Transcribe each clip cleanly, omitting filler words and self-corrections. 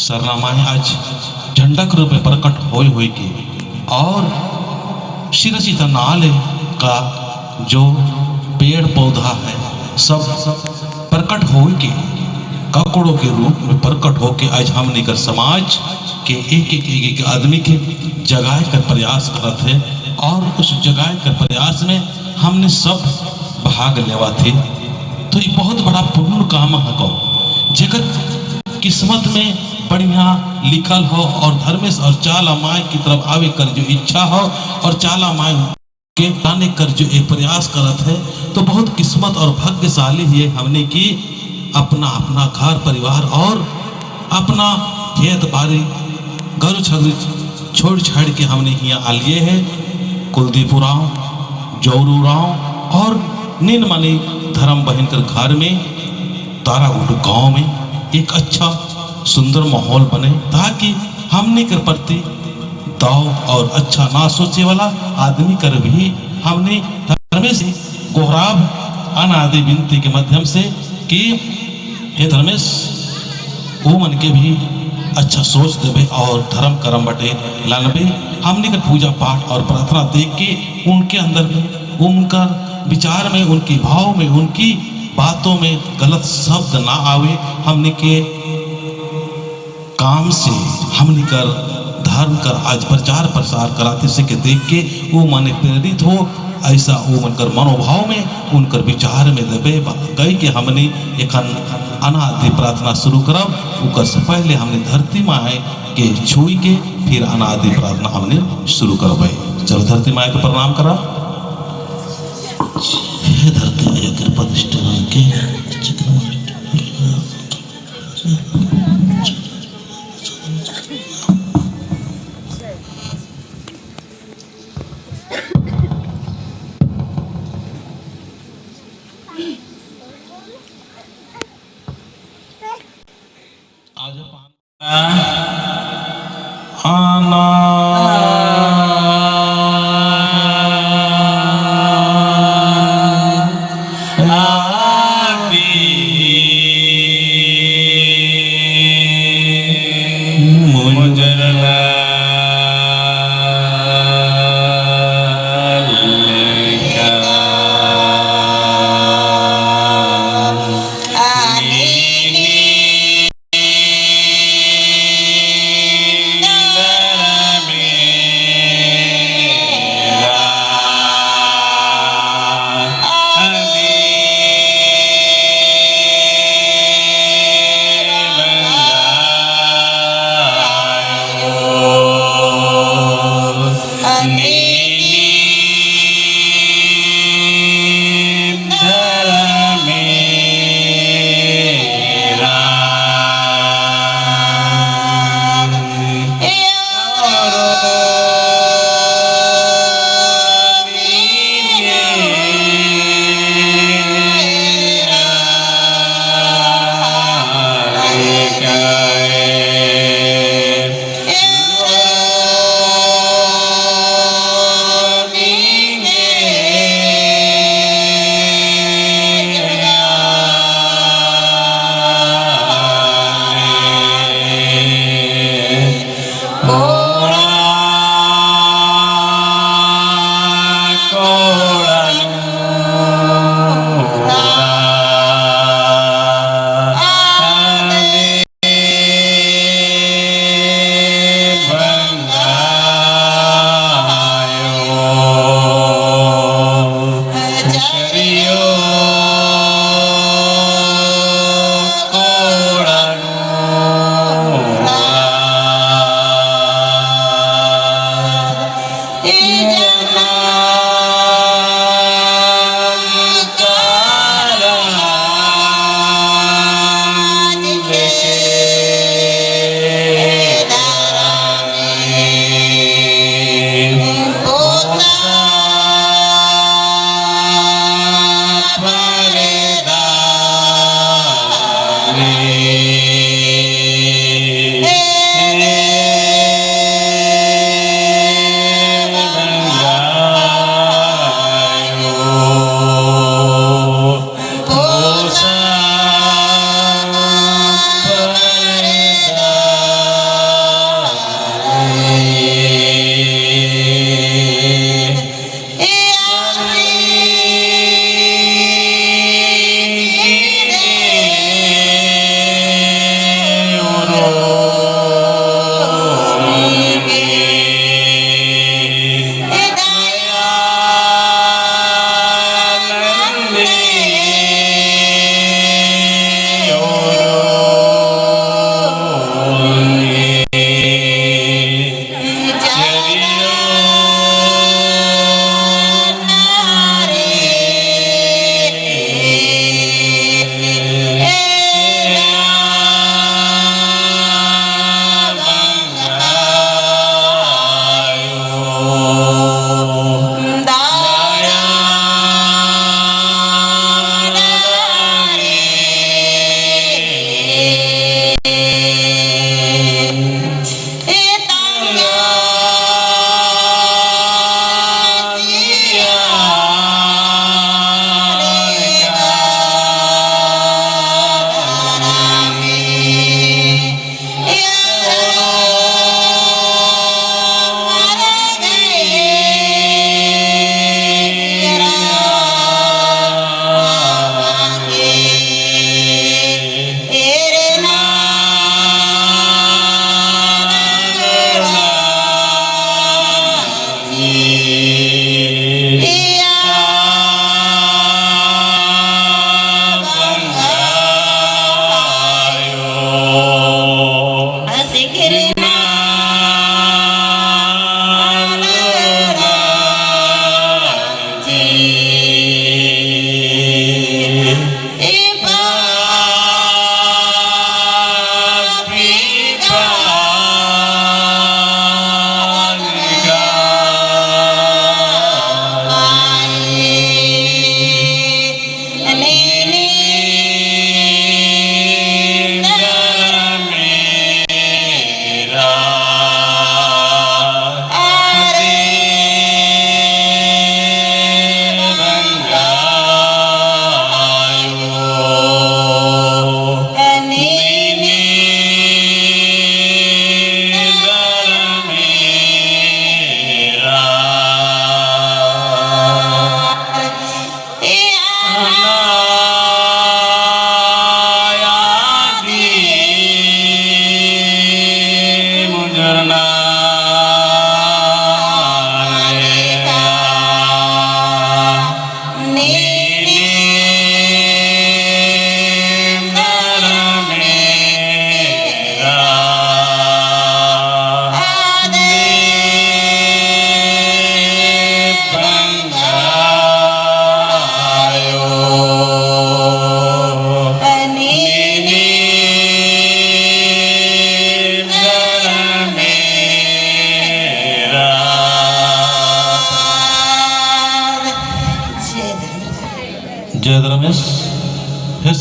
सरना माई आज झंडक रूप में प्रकट होए होए के और शिरसी नाले का जो पेड़ पौधा है सब प्रकट हो के ककड़ों के रूप में प्रकट होके आज हमने कर समाज के एक एक एक एक आदमी के जगाए कर प्रयास करत है और उस जगाए कर प्रयास में हमने सब भाग लेवा थे। तो ये बहुत बड़ा पुण्य काम है को जेकर किस्मत में बढ़िया लिखल हो और धर्मेश और चाला माए की तरफ आवे कर जो इच्छा हो और चाला माए के आने कर जो एक प्रयास करत है, तो बहुत किस्मत और भाग्यशाली है हमने की अपना अपना घर परिवार और अपना खेत बाड़ी घर छगरी छोड़ छाड़ के हमने यहाँ आलिए है कुलदीप राव, जौरू राव और नीलमणि धर्म बहन कर घर में तारागुटू गांव में एक अच्छा सुंदर माहौल बने ताकि हमने कर प्रति दाव और अच्छा ना सोचे वाला आदमी कर भी हमने धर्मेश गोहराब अनादि विनती के माध्यम से कि हे धर्मेश वो मन के भी अच्छा सोच देवे और धर्म कर्म बटे लानबे। हमने कर पूजा पाठ और प्रार्थना देख के उनके अंदर में उनका विचार में उनकी भाव में उनकी बातों में गलत शब्द ना आवे। हमने के काम से हमने कर धर्म कर आज प्रचार प्रसार कराते से के देख के वो माने प्रेरित हो, ऐसा वो मनकर मनोभाव में उनकर विचार में दबे गई कि हमने एखन अनादि प्रार्थना शुरू करब। उकर से पहले हमने धरती माए के छुई के फिर अनादि प्रार्थना हमने शुरू करबे। चलो धरती माए के प्रणाम करा। हे धरती माया कृपा दृष्टि के आज आना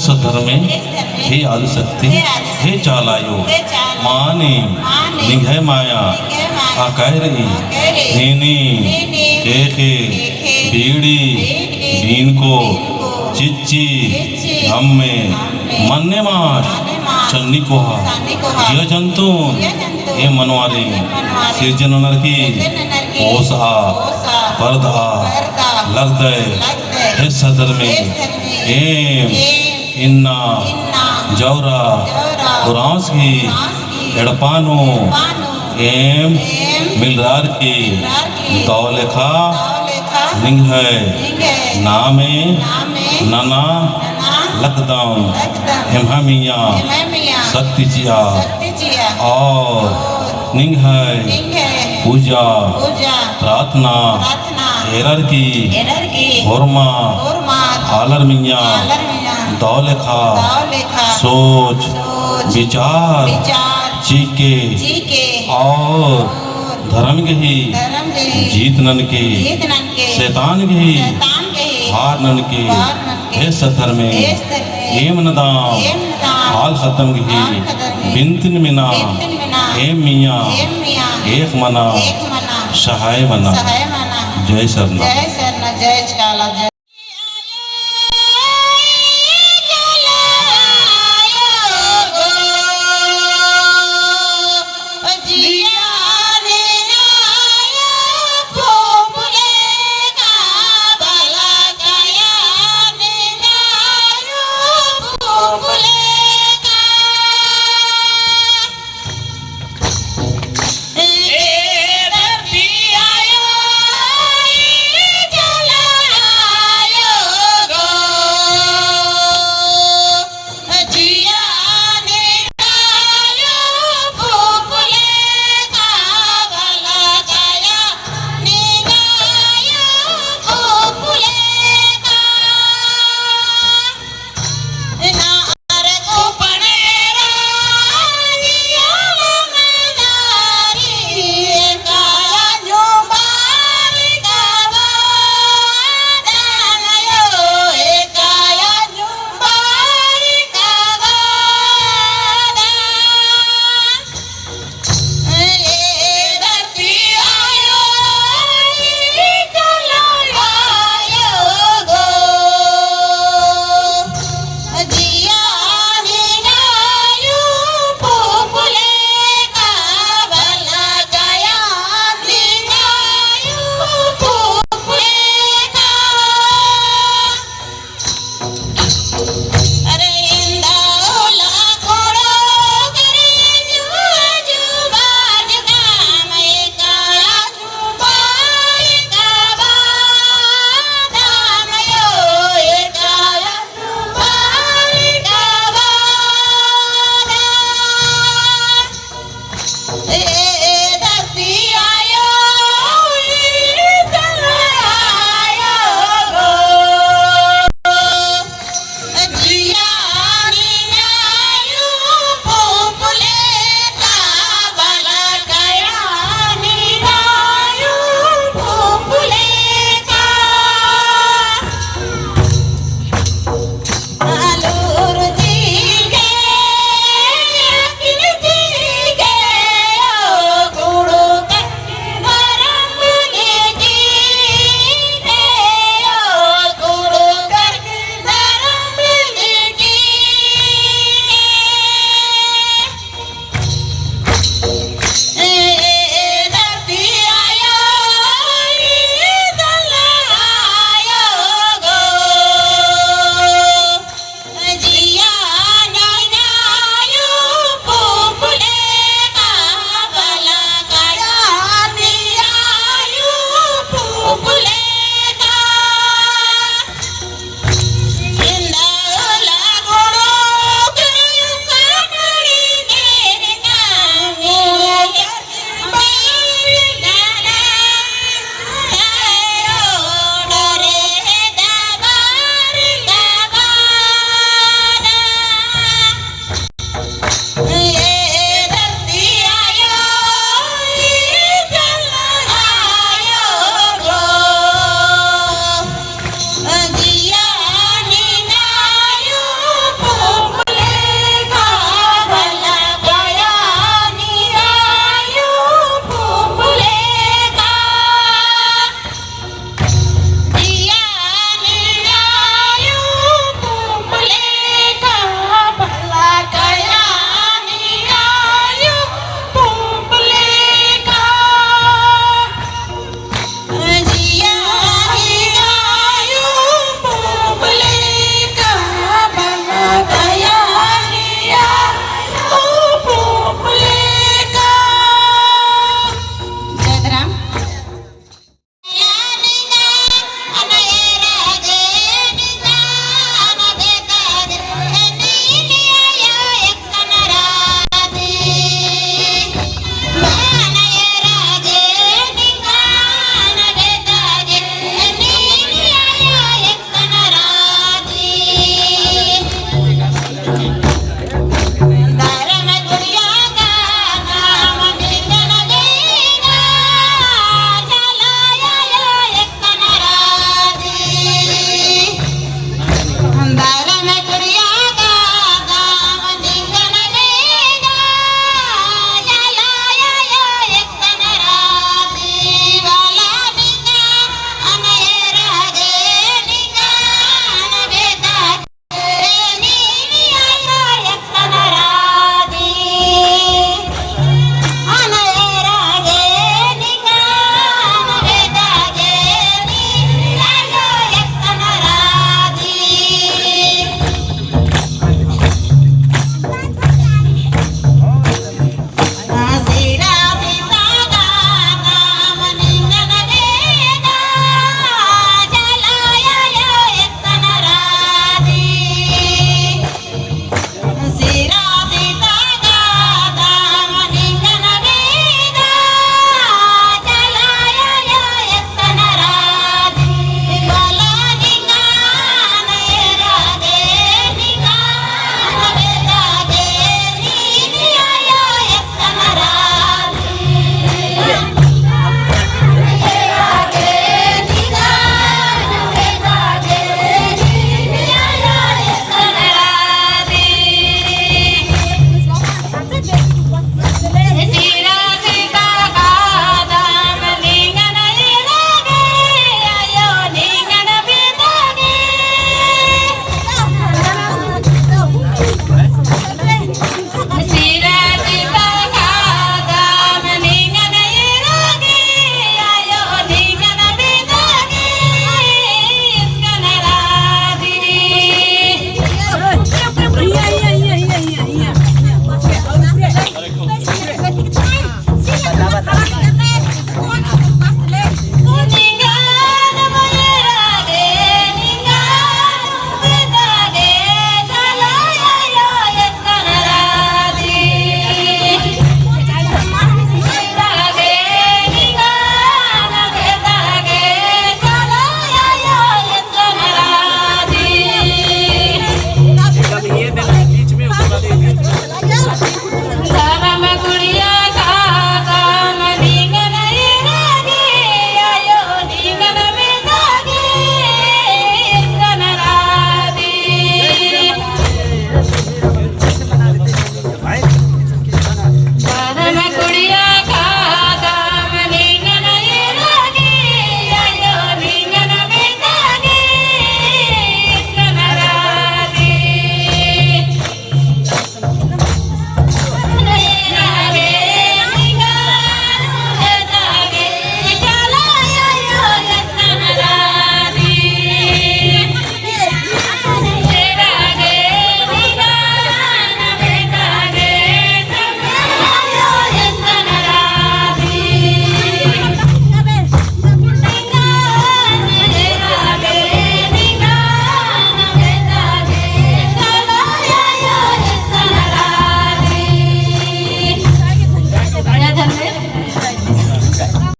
सधर्मे, हे आदिशक्ति, हे चालायो, माने निघय माया आकैरई नेने केखे बीड़ी बीन को चिच्ची हम्मे मन्ने माश चन्नी कोहा जिया जंतु हे मनवारी सिरजन की ओसा परदा लगदय हे सदर में एम इन्ना जौरा कुरास की एड़पानो एम मिलरार की दौलेखा निंग है नामे नना लकदम हेमहमिया शक्ति चिया और निंग है पूजा प्रार्थना एरर की होरमा आलर मियाँ दौलेखा सोच विचार चीके और धर्म के ही जीत नन के शैतान के ही हार नन के हे सथर में एम नदाम हाल खत्म की बिनतिन मिना एम मियाँ एक मना सहाय मना। जय सरना। जय सरना, जय चाला, जय।